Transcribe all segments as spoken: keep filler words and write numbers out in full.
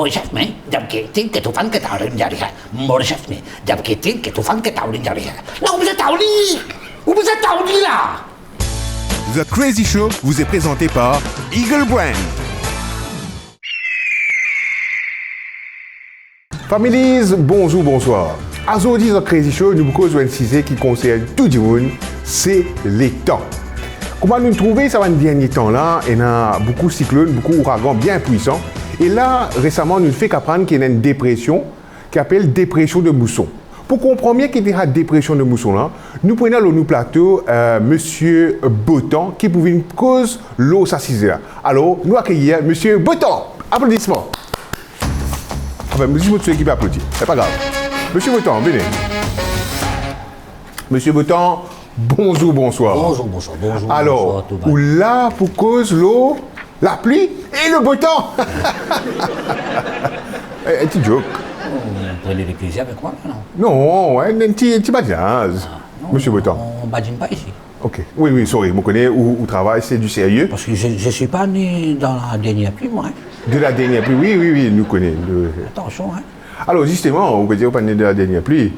Mo chef, me, dab ke tin ke toufan ke taoulin jari hai. Mo chef, me, dab ke tin ke toufan ke taoulin jari hai. La, ou bizin taouli! Ou bizin taouli la! The Crazy Show vous est présenté par Eagle Brand. Families, bonzour, bonswar. Azordi dan Crazy Show, nou pou koz enn size ki konsern tou dimoun, se letan. Kouma nou trouve sa bann dernie tan la, ena boukou siklonn, boukou ouragan bien pwisan. E la, resaman, nou fek aprann ki ena enn depresion ki apel depresion de mouson. Pou konpran mie ki sa depresion de mouson la, nou pou ena lor nou plato, eh, Misie Botan, ki pou vinn koz lor sa size la. Alor, nou akeyir Misie Botan. Aplodisman. Anfin, zis mo tou seki pe aplodi. Se pa grav. Misie Botan, vini. Misie Botan, bonzour, bonswar. Bonzour, bonswar, bonzour, Alor, bonswar, tou va. Ou la pou koz lor lapli e le botan. Eh, enn ti joke. Vous prenez du plaisir avec moi, non? Non, ouais, enn ti, enn ti badinaz, Ah, non, Misie Botan. On badine pas ici. Ok. Wi, wi, sorry, mo kone ou, ou travay, se di serye. Parce que je, je suis pas né dans la dernière pluie, moi, hein. De la dernière pluie, wi, wi, wi, nou kone. Attention, hein. Alor, zisteman, ou pe dir ou pa ne de la dernière pluie.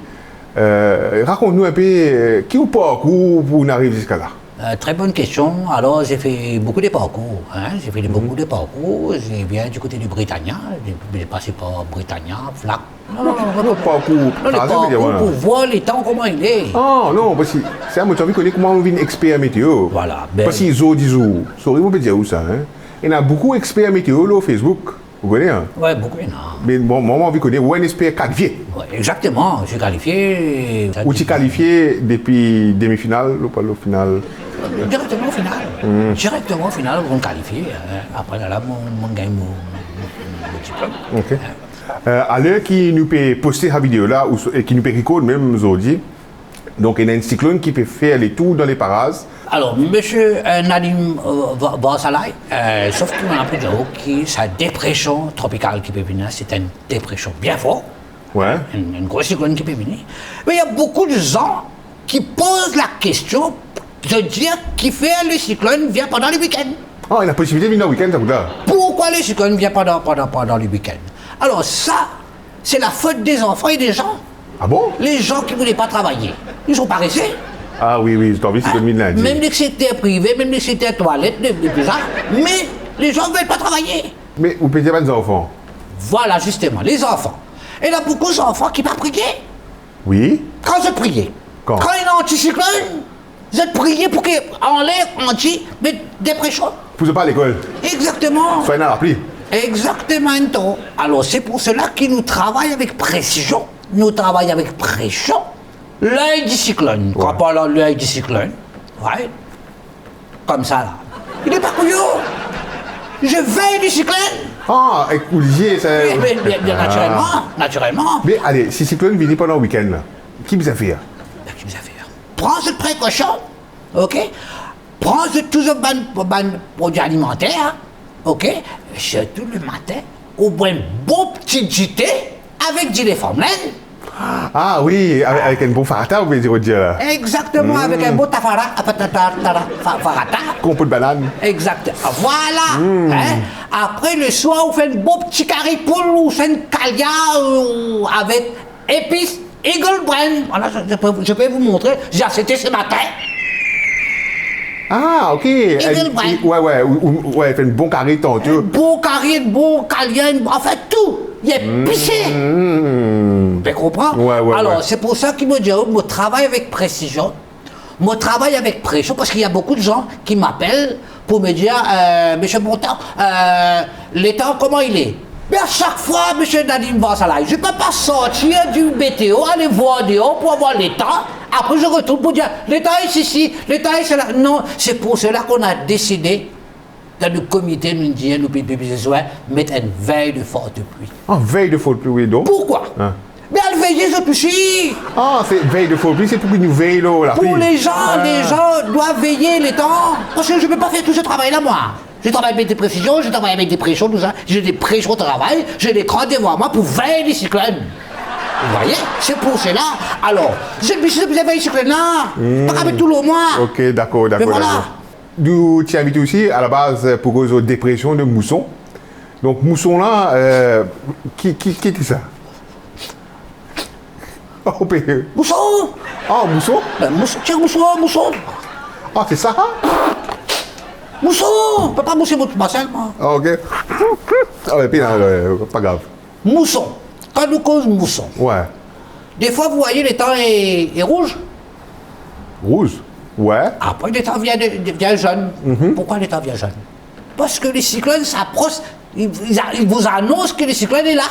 Eh, rakont nou enpe, eh, ki ou parkour pou ou ariv ziska la? Euh, très bonne question. Alors, j'ai fait beaucoup de parcours, hein. J'ai fait beaucoup de parcours. Je viens du côté de Britannia. J'ai, j'ai passé par Britannia, Flac. Non, non, non, non, non. Parkour, Non, le parcours, pour voir le temps, comment il est. Ah, non, parski sa mo ti anvi kone kouma ou vinn exper meteo. Voilà, ben Parski zordi zour, sorry, mo pe dir ou sa, hein. Ena boukou exper meteo lor Facebook. Ou kone, hein? Ouais, beaucoup, non. Me bon, mwa, mo anvi kone, ou enn exper kalifie. Ouais, exactement, je suis qualifié. Ou ti kalifie depi demi-final, ou pa lor final? Directement final. Directement final, on qualifié, hein. Après, là, là, mon, mon gagne mon, mon, mon diplôme. Ok. Hein. Euh, aler ki nou pe poste sa video la, ou, e ki nou pe record mem zordi, Donk, ena enn siklonn ki pe fer letour dan le paraz. Alors, monsieur, euh, Nadim, euh, Va-, Varsalay, euh, sauf que on a appris de haut que sa dépression tropicale qui peut venir, c'est une dépression bien forte. Ouais. Une, une grosse cyclone qui peut venir. Mais il y a beaucoup de gens qui posent la question de dire qui fait le cyclone vient pendant le week-end. Ah, ena posibilite vinn dan week-end, sa kout la. Pourquoi le cyclone vient pendant, pendant, pendant le week-end? Alors ça, c'est la faute des enfants et des gens. Ah bon? Les gens qui voulaient pas travailler, ils sont paresseux. Ah wi, wi, zot anvi siklonn vinn lindi. Même le secteur privé, même le secteur toilette, le, le, tout ça, mais les gens veulent pas travailler. Me ou pe dir bann zanfan? Voilà, justement, les enfants. Et il y a beaucoup d'enfants qui pas prier. Wi. Quand zot priye. Kan? Kan ena anticyclone, zot priye pou ke anler anti, met depresion. Pou zot pa lekol. Exactement. Swa ena lapli. Exactement, Anto. Alors, c'est pour cela que nous travaillons avec précision. Nous travaillons avec pression. L'œil du cyclone. Ouais. Quand on parle de l'œil du cyclone, ouais. Koumsa la. Il est pas couillon. Je veille du cyclone. Ah, ek ou lizie, sa. Bien, bien, bien, bien, naturellement, naturellement. Me ale, si siklonn vini pandan week-end la, ki bizin fer? Ben, ki bizin fer? Pran zot prekosion, ok? Pran zot tou zot bann, bann prodwi alimanter, ok? Sirtou le matin, ou bwar enn bon ti dite avek dile fanm lenn. Ah wi, avek, avek enn bon farata, ou pe dir, ou dir la. Exactement, avec un bon tafara, ah, pa-, ta-, ta-, ta-, fa-, farata. Konpot banann. Exact. Ah, voilà. Hein? Après, le soir, ou fer enn bon ti kari poul, ou fer enn kalia, ou, avec épices Eagle Brand. Voilà, je, je peux, je peux vous montrer. J'ai acheté ce matin. Ah, ok. Eagle Brand. Ouais, ouais, ou, ou, ouais, fer enn bon kari tanto. Enn bon kari, enn bon kalia, enn, anfin, tou. Il est épicé. Mm. Vous comprenez? Ouais, ouais, Alors, ouais. C'est pour ça que moi, je, moi, je travaille avec précision. Moi, je travaille avec pression parce qu'il y a beaucoup de gens qui m'appellent pour me dire, euh, Monsieur Bontemps, euh, le temps, comment il est? Mais à chaque fois, Monsieur Nadim Varsalay, je peux pas sortir du B T O, aller voir dehors pour avoir le temps. Après, je retourne pour dire, le temps est ici, le temps est là. Non, c'est pour cela qu'on a décidé dan nou komite, nou dir, nou pe, pe, pe, met enn veille de forte pluie. Ah, veille de forte pluie, wi, donk. Pourquoi? Hein. Me al veye zot osi. Ah, se veille de forte pluie, se pou ki nou vey lor lapli. Pour les gens, les gens doivent veiller le temps. Parce que je peux pas faire tout ce travail-là, moi. Je travaille avec des précisions, je travaille avec des pressions, tout ça. J'ai des pressions au travail, j'ai l'écran devant moi pour veiller les cyclones. Vous voyez? C'est pour cela. Alors, je me suis dit, vous avez un cyclone là, pas avec tout le monde. Ok, d'accord, d'accord, Mais voilà. D'accord. Nou ti invite ou isi, alabaz, pou koz depresion de mouson. Donk, mouson la, euh, ki, ki, ki, ki sa? Oh, pe- Mouson! Ah, mouson? Ben, mous-, tiens, mouson, mouson. Ah, se sa? Mouson! Pe pa mouson, mouson, pa selman. Ah, ok. Ah, epi la, euh, pa grav. Mouson. Kan nou koz mouson. Ouais. Des fois, vous voyez, le temps est, est rouge. Rouge? Ouais. Après, le temps vient de, de- vient jaune. Mhm. Pourquoi le temps vient jaune? Parce que les cyclones s'approchent, ils, ils a- ils vous annoncent que le cyclone est là.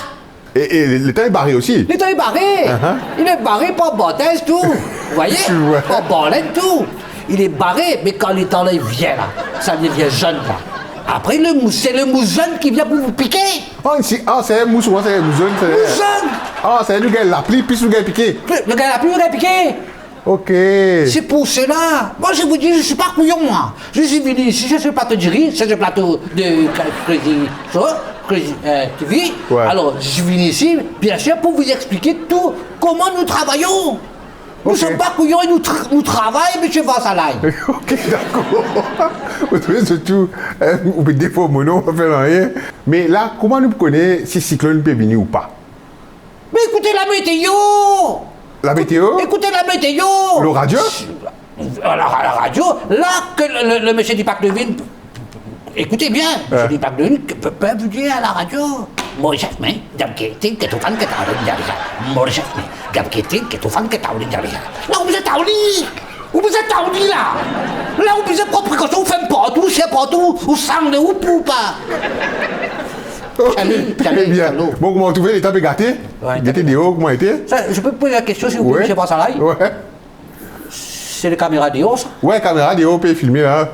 Et, et le temps est barré aussi. Le temps est barré. Uh-huh. Il est barré par Barthez, tout. Vous voyez? Ouais. Par Barlène, tout. Il est barré, mais quand le temps là, il vient là, ça devient jaune là. Après, le mous-, c'est le mouson qui vient pour vous piquer. Ah, c'est, ah, c'est un mouson, c'est un mouson, c'est... Mouson. Ah, c'est nous gagne la pluie, puis nous gagne piqué. Le, le gars la pluie, il a piqué. Ok. C'est pour cela. Moi, je vous dis, je suis pas couillon, moi. Je suis venu ici, c'est ce plateau de riz, c'est ce plateau de Cra-, Crazy Show, Crazy, euh, T V. Ouais. Alors, je suis venu ici, bien sûr, pour vous expliquer tout, comment nous travaillons. Nous Ok. sommes pas couillons et nous, tr- nous travaillons, monsieur Vassalay. Ok, d'accord. Ou trouve surtout, hein, ou peut déformer mon nom, on fait rien. Mais là, comment nous connaissons si cyclone peut venir ou pas? Mais écoutez la météo. La météo? Écoutez la météo. Le radio? À la, à la radio, là que le, le, le monsieur du Pacte de Ville, écoutez bien, monsieur Ouais. du Pacte de Ville peut, peut vous dire à la radio. Mon chef, mais, d'abord, que tout fan que t'as envie de dire ça. Mon chef, mais, d'abord, que tout fan que t'as envie de dire ça. Non, vous êtes à Oli. Ou bizin taw li la. La, ou bizin pran prekausion, ou ferm port ou, ou serre port ou, ou sangle ou pou pa. Ok, très bien. Bon, kouma ou trouve, leta pe gate? Ouais, gete deor, kouma ete? Ça, je peux poser la question, s'il vous plaît, Ouais. monsieur Vassalay? Ouais. C'est les caméras dehors, ça? Ouais, kamera deor pe filme la.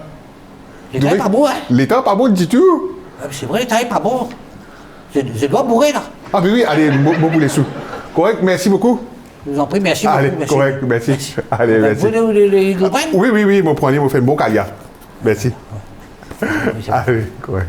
Leta pa bon, hein? Leta pa bon ditou. Ah, c'est vrai, leta pa bon. C'est, c'est doit bourrer, là. Ah, mais oui, allez, bon, bon pour les sous. Correct, merci beaucoup. Je vous en prie, merci Allez, beaucoup, merci. Correct, merci. Merci. Allez, Vous merci. voulez le, le, le, le prendre? Oui, oui, oui, mon premier, mon fait bon calia. Merci. Oui, c'est bon. Allez, correct.